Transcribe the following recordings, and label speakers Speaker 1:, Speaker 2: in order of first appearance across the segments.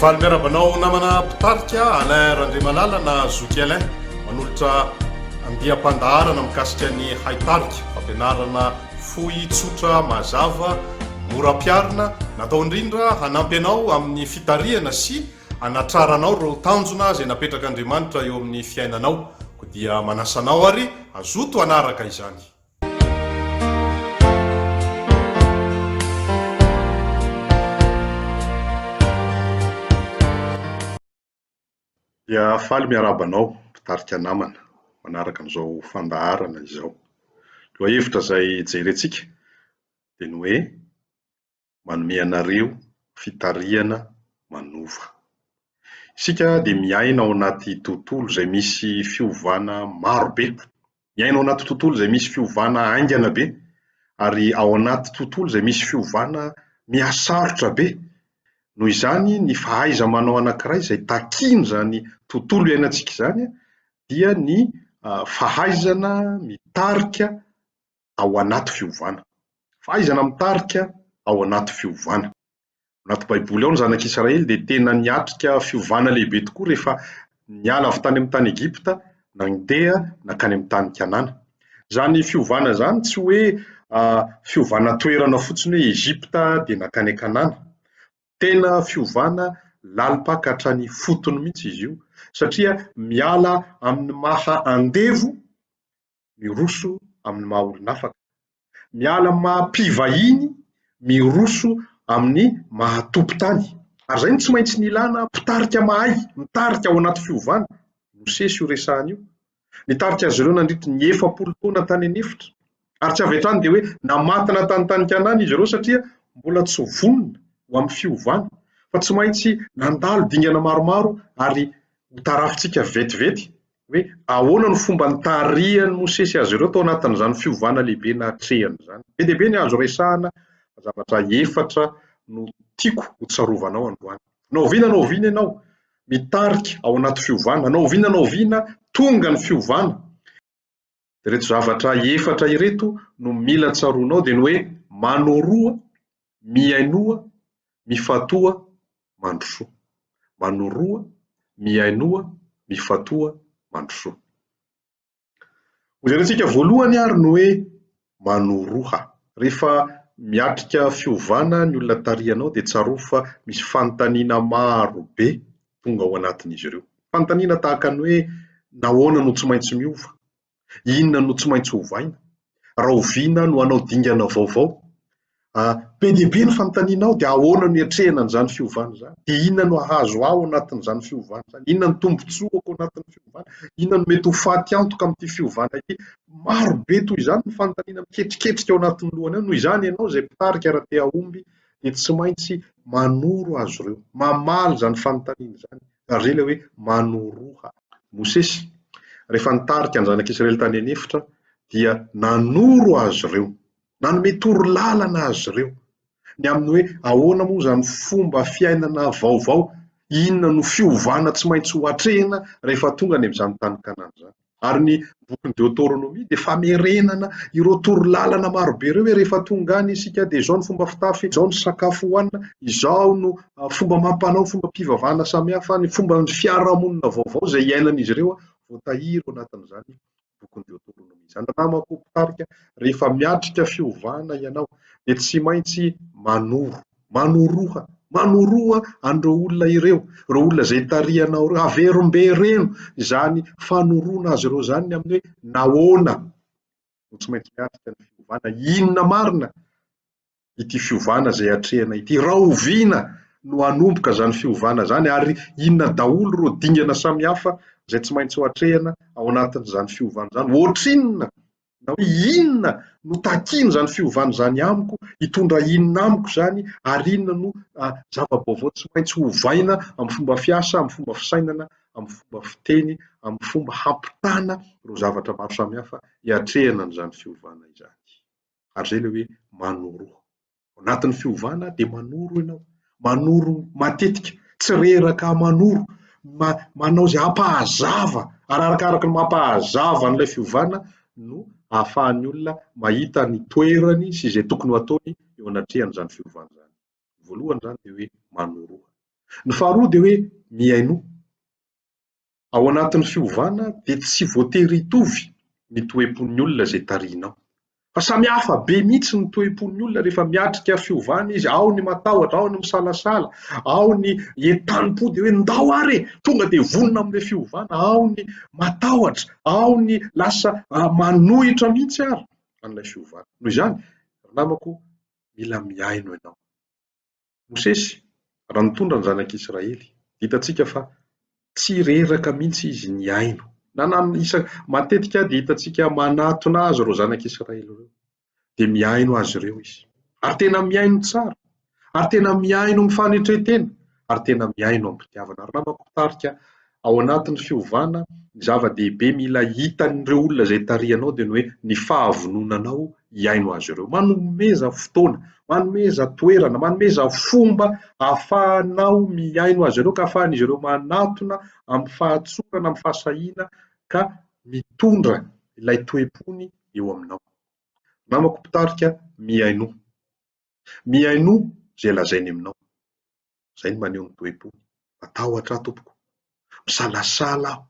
Speaker 1: Faly miarahaba anao namana mpitarika Alain Randriamalala na Zoky Alain manolotra andiam-pandaharana mikasika ny haitarika, fampianarana fohy, tsotra, mazava, mora ampiharina, natao indrindra hanampy anao amin'ny fitarihana sy hanatraranao ireo tanjona izay napetrak'Andriamanitra eo amin'ny fiainanao. Koa dia manasa anao ary hazoto hanaraka izany. Dia faly miarahaba anao mpitarika namana manaraka an'izao fandaharana izao. Lohahevitra izay jerentsika dia ny hoe manome anareo fitarihana manova. Isika dia miaina ao anaty tontolo izay misy fiovana maro be. Miaina ao anaty tontolo izay misy fiovana haingana be ary ao anaty tontolo izay misy fiovana mihasarotra be. Noho izany, ny fahaiza-manao anankiray izay takian'izany tontolo iainantsika izany dia ny fahaizana mitarika ao anaty fiovana. Fahaizana mitarika ao anaty fiovana. Anaty Baiboly ao ny zanak'Israely dia tena niatrika fiovana lehibe tokoa rehefa niala avy tany amin'ny tany Egypta nandeha nankany amin'ny tany Kanana. Izany fiovana izany tsy hoe fiovana toerana fotsiny hoe Egypta dia nankany Kanana. Tena fiovana lalim-paka hatrany ifotony mihitsy izy io satria miala amin'ny maha andevo miroso amin'ny maha olon'afaka. Miala amin'ny maha mpivahiny miroso amin'ny maha tompon-tany. Ary izay no tsy maintsy nilana mpitarika mahay, mitarika ao anaty fiovana. Mosesy io resahana io. Nitarika azy ireo nandritry ny 40 taona tany an'efitra. Ary tsy avy hatrany dia hoe namatona tany tany Kanana izy ireo satria mbola tsy vonona ho amin'ny fiovana. Fa tsy maintsy nandalo dingana maromaro ary ho tarafintsika vetivety hoe ahoana no fomba nitarihan'i Mosesy azy ireo tao anatin'izany fiovana lehibe natrehany izany. Be dia be ny azo resahana fa zavatra efatra no tiako ho tsarovanao androany. Na oviana na oviana ianao mitarika ao anaty fiovana, na oviana na oviana tonga ny fiovana, ireto zavatra efatra ireto no mila tsaroanao dia ny hoe manoroa, mihainoa, mifantoha, mandrosoa. Manoroa, mihainoa, mifantoha, mandrosoa. Hojerentsika voalohany ary ny hoe manoroha. Rehefa miatrika fiovana ny olona tarihanao dia tsarovy fa misy fanontaniana maro be tonga ao anatin'izy ireo. Fanontaniana tahaka ny hoe nahoana no tsy maintsy miova? Inona no tsy maintsy ovaina? Rahoviana no hanao dingana vaovao? Be dia be ny fanontaniana ao, dia ahoana no hiatrehana an'izany fiovana izany? Dia inona no hahazo ahy ao anatin'izany fiovana izany? Inona no tombontsoako ao anatin'ny fiovana? Inona no mety ho faty antoka amin'ity fiovana ity? Maro be toy izany ny fanontaniana miketriketrika ao anatin'ny lohany ao. Noho izany ianao izay mpitarika raha te hahomby dia tsy maintsy manoro azy ireo, mamaly izany fanontaniana izany. Ary izay ilay hoe manoroha. Mosesy, rehefa nitarika ny zanak'Israely tany an'efitra, dia nanoro azy ireo Nanome torolalana azy ireo ny amin'ny hoe ahoana moa izany fomba fiainana vaovao, inona no fiovana tsy maintsy ho atrehina rehefa tonga any amin'izany tany Kanana izany. Ary ny bokin'ny Deoteronomia dia famerenana ireo torolalana marobe ireo hoe rehefa tonga any isika dia izao ny fomba fitafy, izao ny sakafo hohanina, izao no fomba amam-panao, fombam-pivavahana samihafa, ny fomban'ny fiarahamonina vaovao izay iainan'izy ireo voatahiry ao anatin'izany bokin'ny Deoteronomia izany. Namako mpitarika, rehefa miatrika fiovana ianao dia tsy maintsy manoro, manoroha, manoroha an'ireo olona ireo, ireo olona izay tarihanao ireo, averimbereno izany fanoroana azy ireo izany ny amin'ny hoe nahoana no tsy maintsy miatrika ny fiovana, inona marina ity fiovana izay atrehina ity? Rahoviana no hanomboka izany fiovana izany ary inona daholo ireo dingana samihafa izay tsy maintsy ho atrehina ao anatin'izany fiovana izany? Ohatrinona na hoe inona no takian'izany fiovana izany amiko, hitondra inona amiko izany ary inona no zava-baovao tsy maintsy hovaina amin'ny fomba fiasa, amin'ny fomba fisainana, amin'ny fomba fiteny, amin'ny fomba hampitana ireo zavatra maro samihafa hiatrehana an'izany fiovana izany. Ary izay ilay hoe manoroa. Ao anatin'ny fiovana dia manoro ianao, manoro matetika, tsy reraka manoro, manao izay hampahazava, ary arakaraky ny mampahazava an'ilay fiovana no ahafahan'ny olona mahita ny toerany sy izay tokony ho ataony eo anatrehan'izany fiovana izany. Voalohany izany dia hoe manoroa. Ny faharoa dia hoe mihainoa. Ao anatin'ny fiovana dia tsy voatery hitovy ny toe-pon'ny olona izay tarihinao. Fa samy hafa be mihitsy ny toe-pon'ny olona rehefa miatrika fiovana izy, ao ny matahotra, ao ny misalasala, ao ny entanim-po dia hoe ndao ary e! Tonga dia vonona amin'ilay fiovana, ao ny matahotra, ao ny lasa manohitra mihitsy ary an'ilay fiovana. Noho izany, ry namako, mila mihaino ianao. Mosesy, raha nitondra ny zanak'Israely, hitantsika fa tsy reraka mihitsy izy nihaino. Na isa matetika dia hitantsika manatona azy ireo zanak'Israely ireo. Dia mihaino azy ireo izy. Ary tena mihaino tsara. Ary tena mihaino amin'ny fanetren-tena. Ary tena mihaino amim-pitiavana. Ary namako mpitarika, ao anatin'ny fiovana, ny zava-dehibe mila hitan'ireo olona izay tarihanao dia ny hoe ny fahavononanao hihaino azy ireo. Manomeza fotoana, manomeza toerana, manomeza fomba ahafahanao mihaino azy ireo ka ahafahan'izy ireo manatona amin'ny fahatsorana, amin'ny fahasahiana ka mitondra ilay toe-pony eo aminao. Namako mpitarika, mihainoa. Mihainoa izay lazainy aminao. Izay no maneho ny toe-pony. Matahotra aho tompoko. Misalasala aho.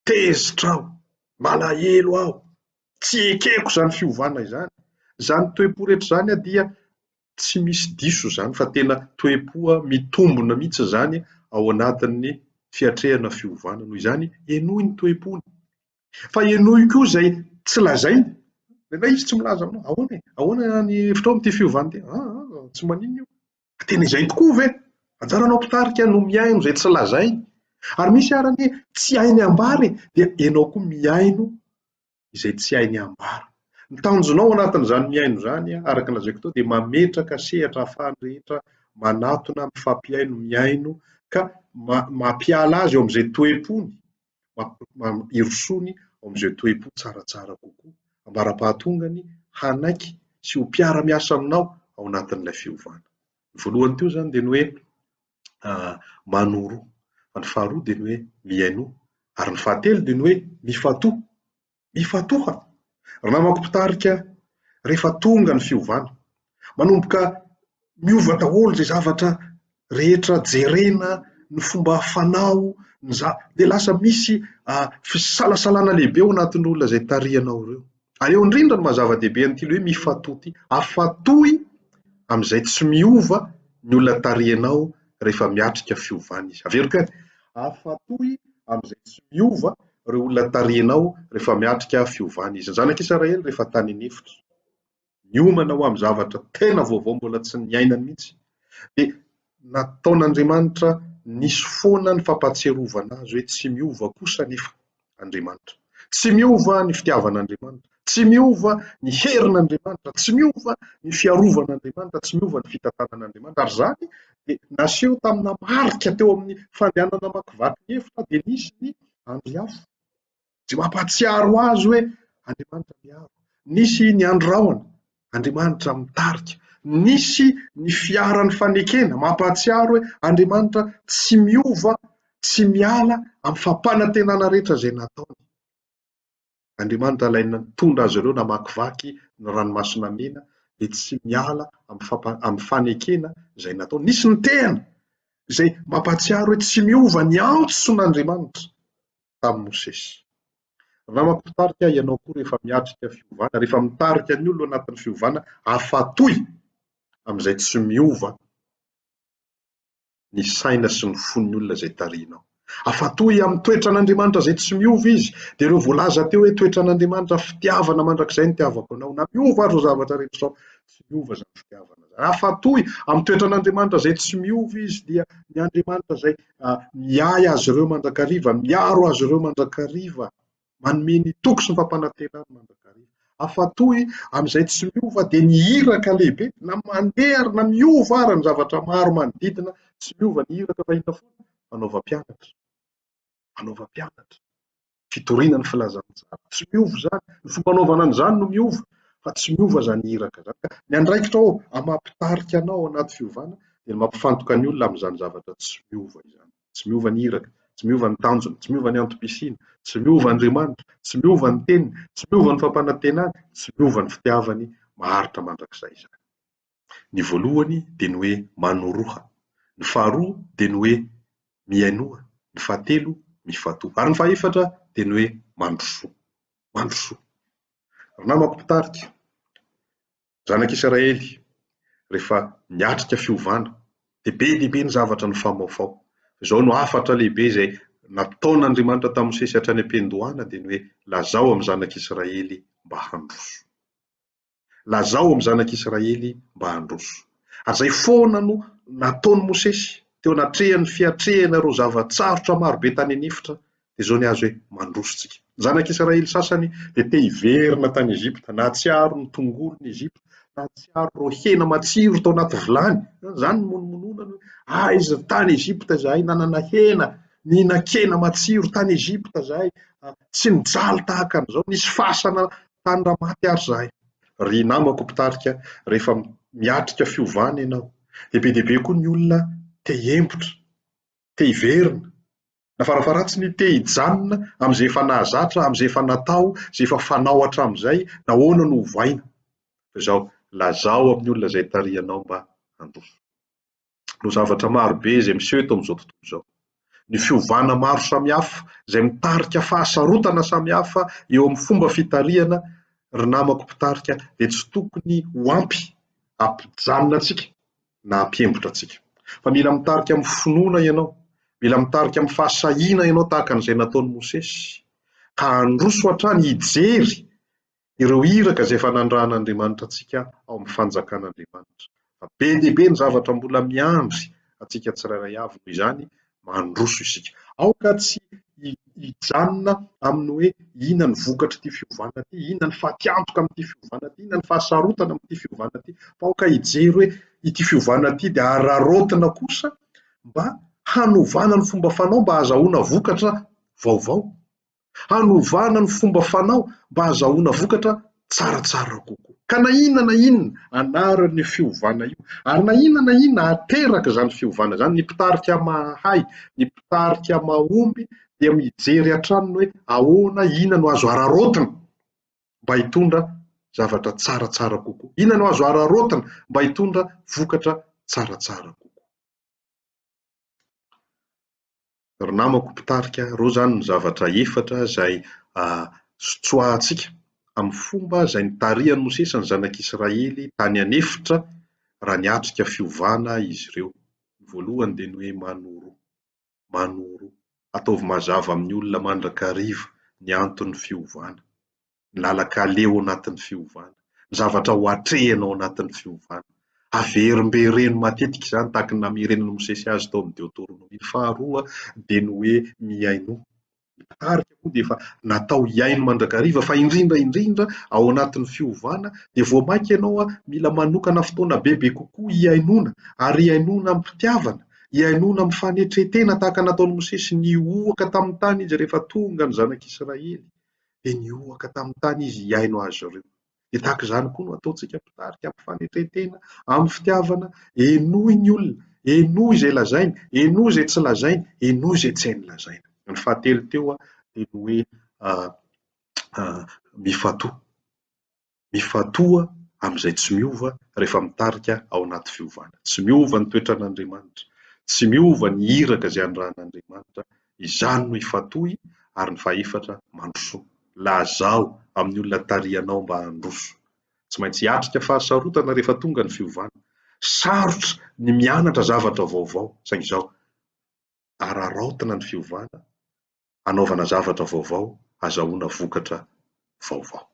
Speaker 1: Tezitra aho. Malahelo aho. Tsy ekeko izany fiovana izany. Izany toe-po rehetra izany dia tsy misy diso izany fa tena toe-po mitombina mihitsy izany ao anatin'ny fiatrehana fiovana. Noho izany, henoy ny toe-pony. Fa henoy koa izay tsy lazainy. Indraindray izy tsy milaza aminao, ahoana e? Ahoana ny hevitrao amin'ity fiovana ity? Ah, tsy maninona io. Fa tena izay tokoa ve? Anjaranao mpitarika no mihaino izay tsy lazainy. Ary misy ara anie tsy hainy ambara e, dia ianao koa mihaino izay tsy hainy ambara. Ny tanjonao ao anatin'izany mihaino izany, araka ny lazaiko teo, dia mametraka sehatra ahafahan'ny rehetra manatona, mifampihaino, mihaino, ka mampiala azy eo amin'izay toe-pony hirosoany ao amin'izay toe-po tsaratsara kokoa, ambara-pahatongany hanaiky sy ho mpiara-miasa aminao ao anatin'ilay fiovana. Ny voalohany teo izany dia ny hoe manoroa, fa ny faharoa dia ny hoe mihainoa, ary ny fahatelo dia ny hoe mifantoha. Mifantoha! Ry namako mpitarika, rehefa tonga ny fiovana, manomboka miova daholo izay zavatra rehetra jerena, ny fomba fanao, ny za- dia lasa misy fisalasalana lehibe ao anatin'ny olona izay tarihanao ireo. Ary eo indrindra no maha zava-dehibe an'ity ilay hoe mifantoha ity. Afantohy amin'izay tsy miova ny olona tarihanao rehefa miatrika fiovana izy. Averiko ihany, afantohy amin'izay tsy miova ireo olona tarihinao rehefa miatrika fiovana izy. Ny zanak'Israely rehefa tany an'efitra, niomana ho amin'ny zavatra tena vaovao mbola tsy niainany mihitsy, dia nataon'Andriamanitra nisy foana ny fampahatsiarovana azy hoe tsy miova kosa anefa Andriamanitra. Tsy miova ny fitiavan'Andriamanitra, tsy miova ny herin'Andriamanitra, tsy miova ny fiarovan'Andriamanitra, tsy miova ny fitantanan'Andriamanitra. Ary izany dia naseho tamina marika teo amin'ny fandehanana namakivaky ny efitra dia nisy ny andry afo izay mampahatsiaro azy hoe Andriamanitra miaro. Nisy ny andry rahona, Andriamanitra mitarika. Nisy ny fiaran'ny fanekena, mampahatsiaro hoe Andriamanitra tsy miova, tsy miala amin'ny fampanantenana rehetra izay nataony. Andriamanitra ilay nitondra azy ireo namakivaky ny ranomasina mena dia tsy miala amin'ny fanekena izay nataony. Nisy ny tehina izay mampahatsiaro hoe tsy miova ny antson'Andriamanitra tamin'i Mosesy. Ry namako mpitarika, ianao koa rehefa miatrika fiovana, rehefa mitarika ny olona ao anatin'ny fiovana, afatoy amin'izay tsy miova ny saina sy ny fon'ny olona izay tarihinao. Afatoy amin'ny toetran'Andriamanitra izay tsy miova izy, dia ireo voalaza teo hoe toetran'Andriamanitra, fitiavana mandrakizay no itiavako anao. Na miova ary izao zavatra rehetra izao, tsy miova izany fitiavana izany. Afatoy amin'ny toetran'Andriamanitra izay tsy miova izy, dia ny Andriamanitra izay miahy azy ireo mandrakariva, miaro azy ireo mandrakariva, manome ny toky sy ny fampanantenany mandrakariva. Afatoy amin'izay tsy miova dia ny iraka lehibe, na mandeha ary na miova ary ny zavatra maro manodidina, tsy miova ny iraka fa inona foana? Fanaovam-pianatra. Fanaovam-pianatra. Fitoriana ny filazantsara. Tsy miova izany. Ny fomba anaovana an'izany no miova, fa tsy miova izany iraka izany. Ka ny andraikitrao amin'ny maha mpitarika anao ao anaty fiovana dia ny mampifantoka ny olona amin'izany zavatra tsy miova izany. Tsy miova ny iraka, tsy miova ny tanjona, tsy miova ny antom-pisiana, tsy miova Andriamanitra, tsy miova ny teniny, tsy miova ny fampanantenany, tsy miova ny fitiavany maharitra mandrakizay izany. Ny voalohany dia ny hoe manoroha. Ny faharoa dia ny hoe mihainoa, ny fahatelo mifantoha, ary ny fahefatra dia ny hoe mandrosoa. Mandrosoa. Ry namako mpitarika, zanak'Israely, rehefa niatrika fiovana dia be dia be ny zavatra nifamaofao. Izao no hafatra lehibe izay nataon'Andriamanitra tamin'i Mosesy hatrany am-piandohana dia ny hoe lazao amin'ny zanak'Israely mba handroso. Lazao amin'ny zanak'Israely mba handroso. Ary izay foana no nataon'i Mosesy teo anatrehan'ny fiatrehana ireo zava-tsarotra marobe tany an'efitra, dia izao ny azy hoe, mandroso tsika. Ny zanak'Israely sasany dia te hiverina tany Egypta, nahatsiaro ny tongolon'i Egypta, nahatsiaro ireo hena matsiro tao anaty vilany. Izany no monomononany hoe, aiza tany Egypta izahay nanana hena, nihinan-kena matsiro tany Egypta izahay, tsy nijaly tahaka an'izao, nisy fasana Tany raha maty ary izahay. Ry namako mpitarika, rehefa miatrika fiovana ianao, dia be dia be koa ny olona te hiembotra, te hiverina, na farafaharatsiny te hijanona amin'izay efa nahazatra, amin'izay efa natao, izay efa fanao hatramin'izay, nahoana no ovaina? Fa izao, lazao amin'ny olona izay tarihanao mba handroso. no zavatra maro be izay miseho eto amin'izao tontolo izao. Ny fiovana maro samihafa izay mitarika fahasarotana samihafa eo amin'ny fomba fitarihana, ry namako mpitarika, dia tsy tokony ho ampy hampijanona antsika na hampiembotra antsika. Fa mila mitarika amin'ny finoana ianao, mila mitarika amin'ny fahasahiana ianao tahaka an'izay nataon'i Mosesy, ka handroso hatrany hijery ireo iraka izay efa nandrahan'Andriamanitra antsika ao amin'ny fanjakan'Andriamanitra. Fa be dia be ny zavatra mbola miandry antsika tsirairay avy, noho izany mandroso isika. Aoka tsy hijanona amin'ny hoe inona ny vokatr'ity fiovana ity, inona ny fatiantoka amin'ity fiovana ity, inona ny fahasarotana amin'ity fiovana ity, fa aoka hijery hoe ity fiovana ity dia araraotina kosa mba hanovana ny fomba fanao mba hahazahoana vokatra vaovao. hanovana ny fomba fanao mba hahazahoana vokatra tsaratsara kokoa. Ka na inona na inona anaran'io fiovana io, ary na inona na inona ateraka izany fiovana izany, ny mpitarika mahay, ny mpitarika mahomby dia mijery hatrany ny hoe ahoana, inona no azo araraotina mba hitondra zavatra tsaratsara kokoa, inona no azo araraotina mba hitondra vokatra tsaratsara kokoa. Ry namako mpitarika, ireo izany ny zavatra efatra izay tsoahantsika amin'ny fomba izay nitarihan'i Mosesy ny zanak'Israely tany an'efitra raha niatrika fiovana izy ireo. Ny voalohany dia ny hoe manoroa. Manoroa. Ataovy mazava amin'ny olona mandrakariva ny anton'ny fiovana. ny lalan-kaleha ao anatin'ny fiovana, ny zavatra ho atrehina ao anatin'ny fiovana. Averimbereno matetika izany tahaka ny namerenan'i Mosesy azy tao amin'ny Deotoronomia. Ny faharoa dia ny hoe mihainoa. Ny mpitarika moa dia efa natao hihaino mandrakariva fa indrindra indrindra ao anatin'ny fiovana dia vao mainka ianao mila manokana fotoana bebe kokoa hihainoana ary hihainoana amim-pitiavana, hihainoana amin'ny fanetren-tena tahaka ny nataon'i Mosesy nihohoka tamin'ny tany izy rehefa tonga ny zanak'Israely. dia nihohaka tamin'ny tany izy hihaino azy ireo. Dia tahaka izany koa no ataontsika mpitarika amin'ny fanetren-tena, amin'ny fitiavana, henoy ny olona, henoy izay lazainy, henoy izay tsy lazainy, henoy izay tsy hainy lazaina. Ny fahatelo teo dia ny hoe mifantoha. Mifantoha amin'izay tsy miova rehefa mitarika ao anaty fiovana. Tsy miova ny toetran'Andriamanitra, tsy miova ny iraka izay anirahan'Andriamanitra, izany no ifantohy ary ny fahefatra, mandrosoa. Lazao amin'ny olona tarihanao mba handroso. Tsy maintsy hiatrika fahasarotana rehefa tonga ny fiovana. Sarotra ny mianatra zavatra vaovao, saingy izao, araraotina ny fiovana, hanaovana zavatra vaovao, hazahoana vokatra vaovao.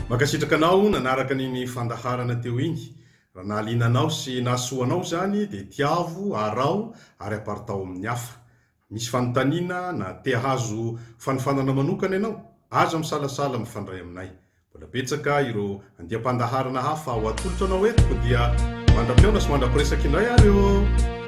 Speaker 1: Mankasitraka anao nanaraka an'iny fandaharana teo iny. Raha nahaliana anao sy nahasoa anao izany dia tiavo, araho ary aparitaho amin'ny hafa. Misy fanontaniana na te hahazo fanofanana manokana ianao? Aza misalasala mifandray aminay. Mbola betsaka ireo andiam-pandaharana hafa ho atolotra anao eto koa dia mandra-pihaona sy mandra-piresaka indray ary ô!